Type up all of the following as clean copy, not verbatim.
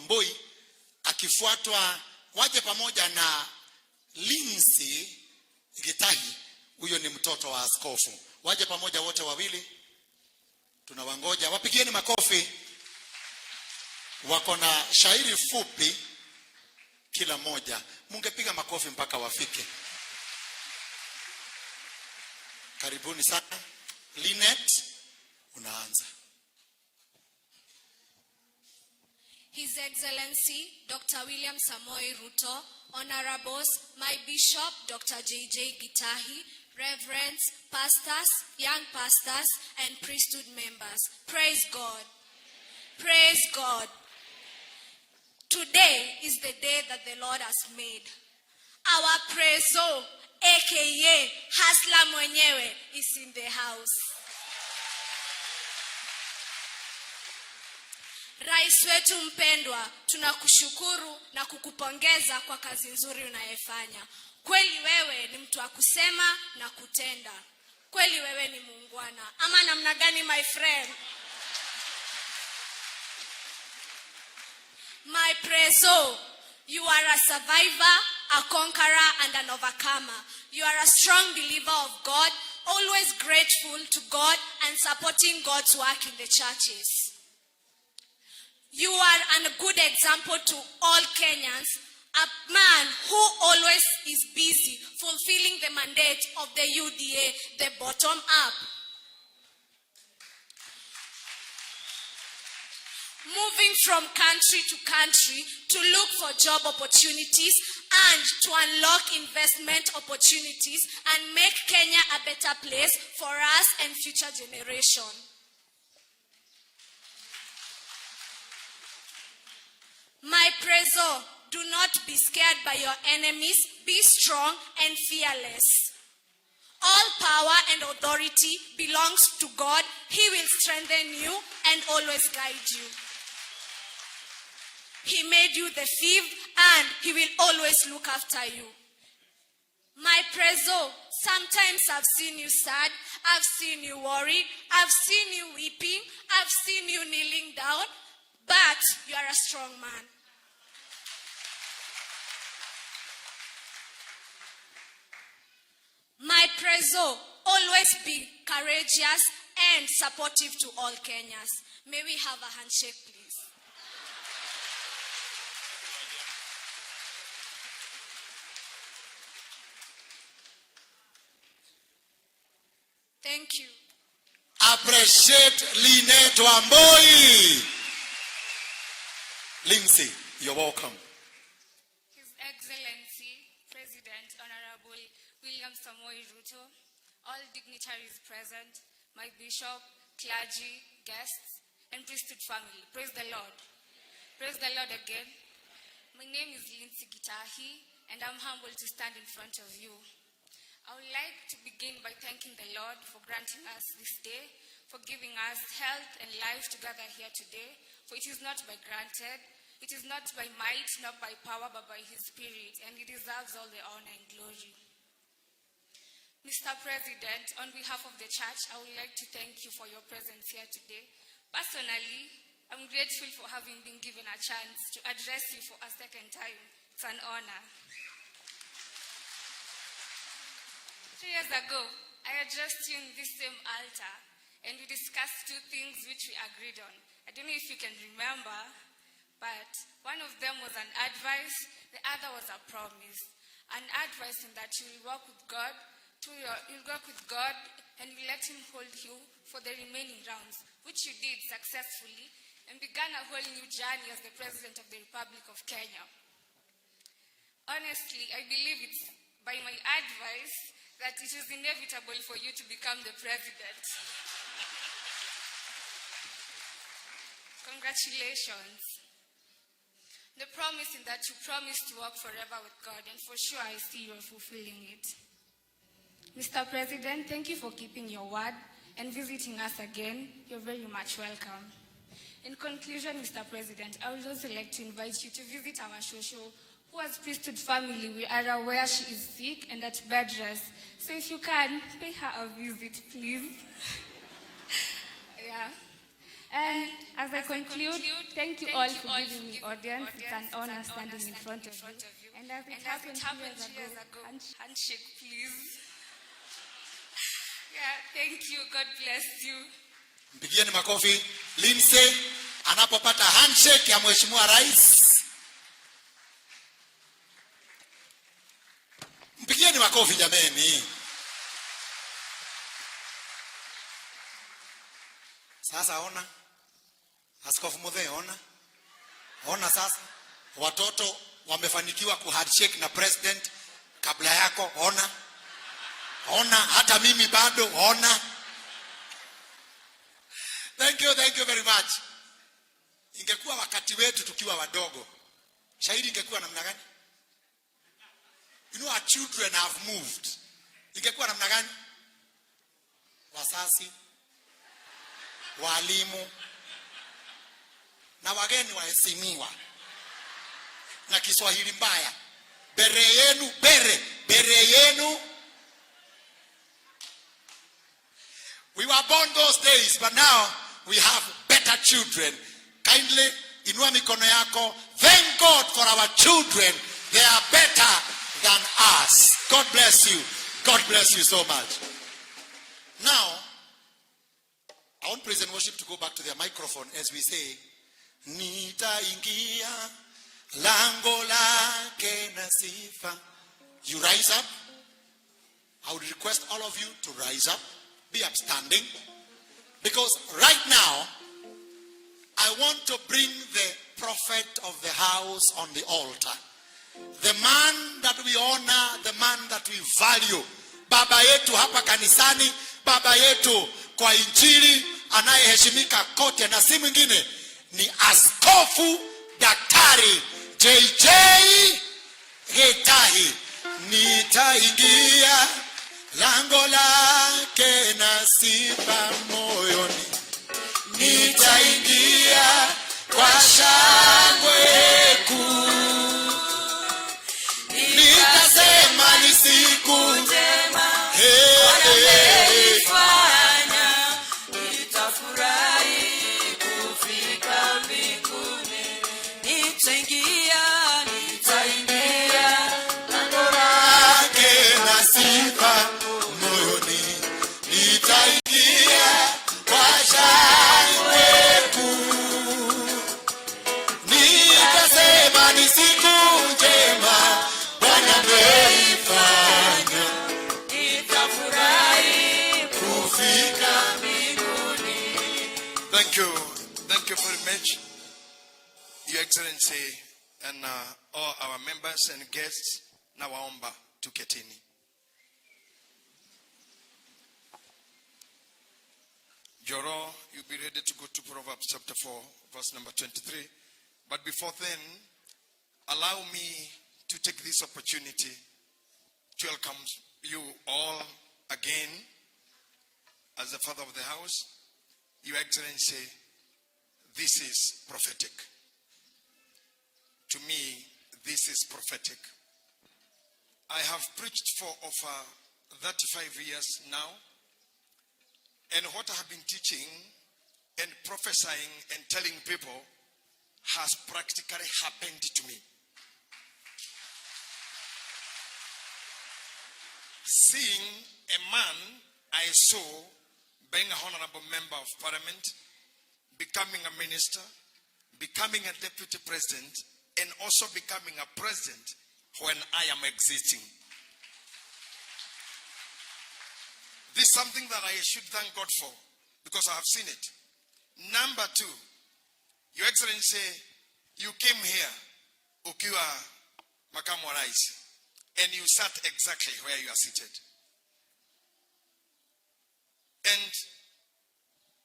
Wamboi akifuatwa waje pamoja na Lindsay Gitahi, huyo ni mtoto wa askofu. Waje pamoja wote wawili, tunawangoja. Wapigieni makofi. Wako na shairi fupi kila moja, mungepiga makofi mpaka wafike. Karibuni sana. Linet, unaanza. His Excellency Dr. William Samoei Ruto, Honorables, my Bishop Dr. J.J. Gitahi, Reverends, pastors, young pastors, and priesthood members. Praise God. Praise God. Today is the day that the Lord has made. Our preso, aka Hustler mwenyewe, is in the house. Rais wetu mpendwa, tunakushukuru na kukupongeza kwa kazi nzuri unayefanya. Kweli wewe ni mtu wa kusema na kutenda. Kweli wewe ni muungwana. Ama namna gani, my friend? My preso, you are a survivor, a conqueror, and an overcomer. You are a strong believer of God, always grateful to God and supporting God's work in the churches. You are a good example to all Kenyans, a man who always is busy fulfilling the mandate of the UDA, the bottom up. Moving from country to country to look for job opportunities and to unlock investment opportunities and make Kenya a better place for us and future generation. My preso, do not be scared by your enemies. Be strong and fearless. All power and authority belongs to God. He will strengthen you and always guide you. He made you the fifth and he will always look after you. My preso, sometimes I've seen you sad, I've seen you worried, I've seen you weeping, I've seen you kneeling down, but you are a strong man. My preso, always be courageous and supportive to all Kenyans. May we have a handshake, please? Thank you. Appreciate Linet Wamboi. Lindsay, you're welcome. His Excellency, President Honorable William Samoei Ruto, all dignitaries present, my bishop, clergy, guests, and priesthood family. Praise the Lord. Praise the Lord again. My name is Lindsay Gitahi, and I'm humbled to stand in front of you. I would like to begin by thanking the Lord for granting us this day, for giving us health and life to gather here today, for it is not by granted, it is not by might, not by power, but by His Spirit, and He deserves all the honor and glory. Mr. President, on behalf of the church, I would like to thank you for your presence here today. Personally, I'm grateful for having been given a chance to address you for a second time. It's an honor. 3 years ago, I addressed you in this same altar, and we discussed two things which we agreed on. I don't know if you can remember, but one of them was an advice, the other was a promise. An advice in that you will walk with God, you'll work with God, and you let Him hold you for the remaining rounds, which you did successfully, and began a whole new journey as the President of the Republic of Kenya. Honestly, I believe it's by my advice that it is inevitable for you to become the president. Congratulations. The promise in that you promised to walk forever with God, and for sure I see you are fulfilling it. Mr. President, thank you for keeping your word and visiting us again. You're very much welcome. In conclusion, Mr. President, I would also like to invite you to visit our shosho, who has priesthood family. We are aware she is sick and at bed rest. So if you can, pay her a visit, please. Yeah. And as I conclude, thank you all for giving me audience. It's an honor standing in front of you. And as it happened 2 years ago, Handshake, please. Yeah, thank you. God bless you. Mpigieni makofi Lindsay anapopata handshake ya Mheshimiwa Rais. Mpigieni makofi jameni. Sasa ona, Askofu Muthee, ona, ona sasa, watoto wamefanikiwa kuhandshake na president kabla yako. Ona, ona, hata mimi bado ona. Thank you, thank you very much. Ingekuwa wakati wetu tukiwa wadogo, shairi ingekuwa namna gani? You know our children have moved. Ingekuwa namna gani? Wazazi, walimu na wageni waheshimiwa, na Kiswahili mbaya, mbere yenu, mbere mbere yenu. We were born those days, but now we have better children. Kindly inua mikono yako. Thank God for our children. They are better than us. God bless you. God bless you so much. Now, I want praise and worship to go back to their microphone as we say, "Nitaingia lango lake na sifa." You rise up. I would request all of you to rise up, be upstanding, because right now, I want to bring the prophet of the house on the altar. The man that we honor, the man that we value. Baba yetu hapa kanisani, baba yetu kwa Injili, anayeheshimika kote na si mwingine ni Askofu Daktari JJ Gitahi. Nitaingia lango lake na sifa moyoni, nitaingia kwa shangwe kuu, nitasema ni siku njema. Hey, Bwana hey, hey. Ameifanya, nitafurahi kufika mbinguni. Nitaingia, nitaingia lango Lake na sifa moyoni, nitaingia kwa shangwe kuu, nitasema ni siku njema Bwana ameifanya, nitafurahi kufika mbinguni. Thank you. Thank you very much, Your Excellency, and all our members and guests. Nawaomba tuketini. Joro, you'll be ready to go to Proverbs chapter 4, verse number 23. But before then, allow me to take this opportunity to welcome you all again as the father of the house. Your Excellency, this is prophetic. To me, this is prophetic. I have preached for over 35 years now, and what I have been teaching and prophesying and telling people has practically happened to me. Seeing a man I saw being a honorable member of parliament, becoming a minister, becoming a deputy president, and also becoming a president when I am existing. This is something that I should thank God for because I have seen it. Number two, Your Excellency, you came here ukiwa makamu wa rais and you sat exactly where you are seated. And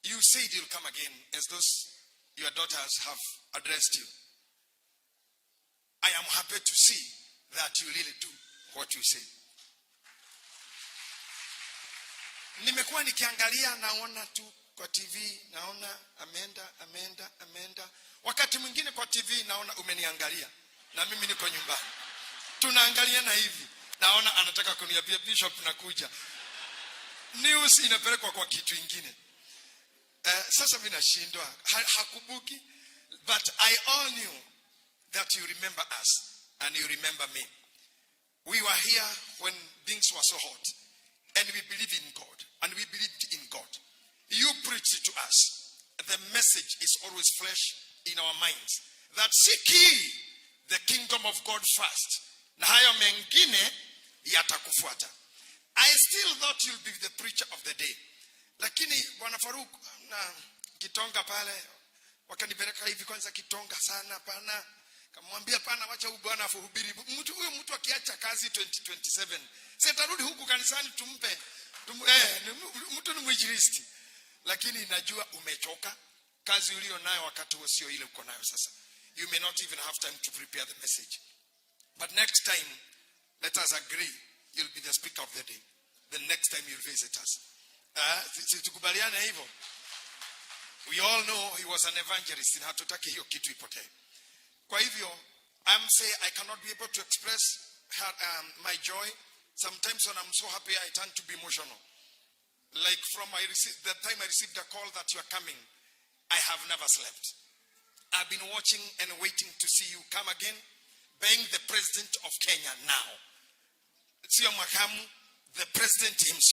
you said you'll come again as those your daughters have addressed you. I am happy to see that you really do what you say. Nimekuwa nikiangalia, naona tu kwa TV, naona ameenda, ameenda, ameenda. Wakati mwingine kwa TV naona umeniangalia na mimi niko nyumbani, tunaangaliana hivi, naona anataka kuniambia, "Bishop, nakuja." News inapelekwa kwa kitu ingine. Sasa mimi nashindwa, hakumbuki, but I all knew that you remember us and you remember me. We were here when things were so hot, and we believe in God, and we believed in God. You preached to us. The message is always fresh in our minds that seek ye the kingdom of God first, na hayo mengine yatakufuata. I still thought you'll be the preacher of the day, lakini Bwana Faruk na Kitonga pale wakanipeleka hivi kwanza Kitonga sana pana, kamwambia, "Pana, wacha huyu bwana afuhubiri." Mtu huyu, mtu akiacha kazi 2027, si atarudi huku kanisani tumpe mtu ni mwinjilisti. Lakini najua umechoka. Kazi ulio nayo wakati huo sio ile uko nayo sasa. You may not even have time to prepare the message, but next time let us agree you'll be the speaker of the day the next time you'll visit us. Si tukubaliane hivyo? We all know he was an evangelist na hatutaki hiyo kitu ipotee. Kwa hivyo I'm say I cannot be able to express my joy. Sometimes when I'm so happy, I tend to be emotional. Like from I received, the time I received a call that you are coming, I have never slept. I've been watching and waiting to see you come again, being the President of Kenya now. Sio makamu, the president himself.